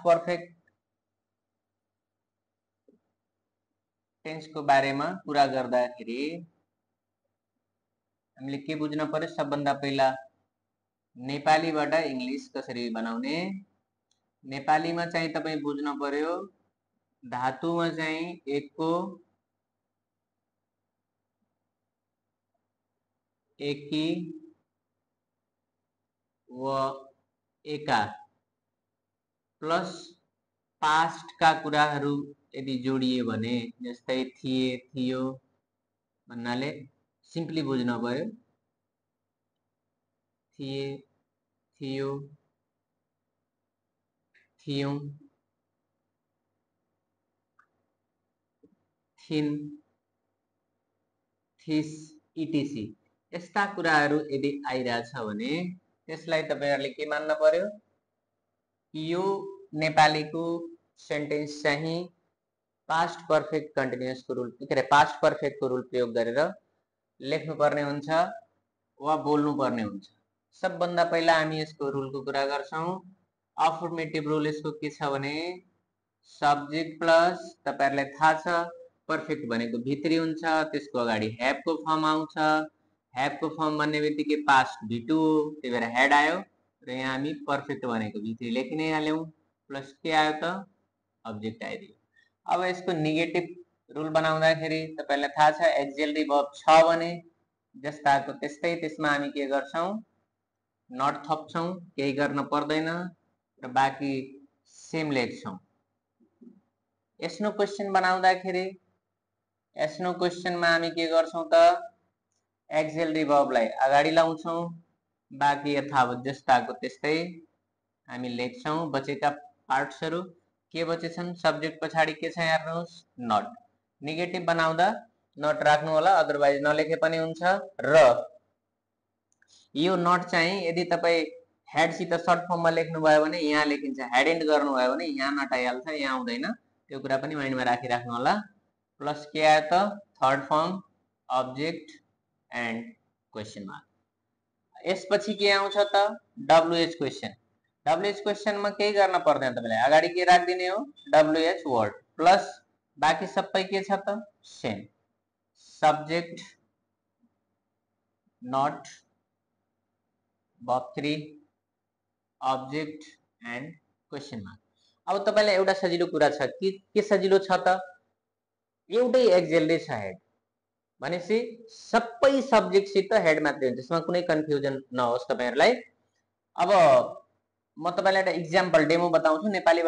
Perfect tense को बारेमा कुरा गर्दाखेरि हामीले के बुझ्न पर्यो? सबभन्दा पहिला नेपालीबाट इंग्लिश कसरी बनाउने, नेपालीमा चाहिँ तपाई बुझ्न पर्यो धातुमा चाहिँ एकको एकी व एका प्लस पास्ट का कुराहरू यदि जोडिए भने जस्तै थिए थियो भन्नाले सिम्पली बुझ्न पर्यो थिए थियो थियौं थिन थिस इटीसी यस्ता कुराहरू यदि आइरहेछ भने त्यसलाई तपाईहरुले के मान्न पर्यो? यो नेपालीको सेन्टेन्स चाहिँ पास्ट पर्फेक्ट कन्टिन्युअस को रुल के अरे पास्ट पर्फेक्ट को रुल प्रयोग गरेर लेख्नु पर्ने हुन्छ वा बोल्नु पर्ने हुन्छ। सबभन्दा पहिला हामी यसको रुलको कुरा गर्छौं। अफर्मेटिभ रुल यसको के छ भने सब्जेक्ट प्लस तपाईहरुलाई थाहा छ पर्फेक्ट भनेको भित्री हुन्छ, त्यसको अगाडि हैव को फर्म आउँछ। हैव को फर्म भन्ने बित्तिकै पास्ट V2 हो, त्यही भएर हेड आयो र यहाँ हामी पर्फेक्ट भनेको भित्री लेखि नै हाल्यौं प्लस के आयो त अब्जेक्ट आइदियो। अब यसको नेगेटिभ रुल बनाउँदाखेरि तपाईलाई थाहा छ एक्सिलरी वर्ब छ भने जस्ताको त्यस्तै त्यसमा हामी के गर्छौं नट थप्छौं, केही गर्न पर्दैन र बाँकी सेम लेख्छौं। एस्नो क्वेशन बनाउँदाखेरि एस्नो क्वेशनमा हामी के गर्छौं त एक्सिलरी वर्बलाई अगाडि लाउँछौं, बाँकी यथावत जस्ताको त्यस्तै हामी लेख्छौं। बचेका पार्ट्सहरु के बचेछन्? सब्जेक्ट पछाडी के छ हेर्नुस् नट। नेगेटिभ बनाउँदा नट राख्नु होला, अदरवाइज नलेखे पनि हुन्छ। र यो नट चाहिँ यदि तपाई हेड सित सर्ट फर्ममा लेख्नु भयो भने यहाँ लेखिन्छ, हेड एन्ड गर्नु भयो भने यहाँ नट आइहाल्छ, यहाँ आउँदैन। त्यो कुरा पनि माइन्डमा राखिराख्नु होला। प्लस के आयो त third form object and question mark. यसपछि के आउँछ त WH क्वेशन। WH क्वेशनमा केही गर्न पर्दैन, तपाईलाई अगाडि के राख्दिने हो WH वर्ड प्लस बाँकी सबै के छ त same subject not verb 3 object and question mark. अब तपाईलाई एउटा सजिलो कुरा छ के सजिलो छ त एउटै एक्सिलरी छ हेड भनेपछि सबै सब्जेक्ट सित हेड मात्रै हुन्छ, त्यसमा कुनै कन्फ्युजन नहोस् तपाईहरुलाई। अब म तपाईलाई एउटा एक्जाम्पल डेमो बताउँछु नेपाली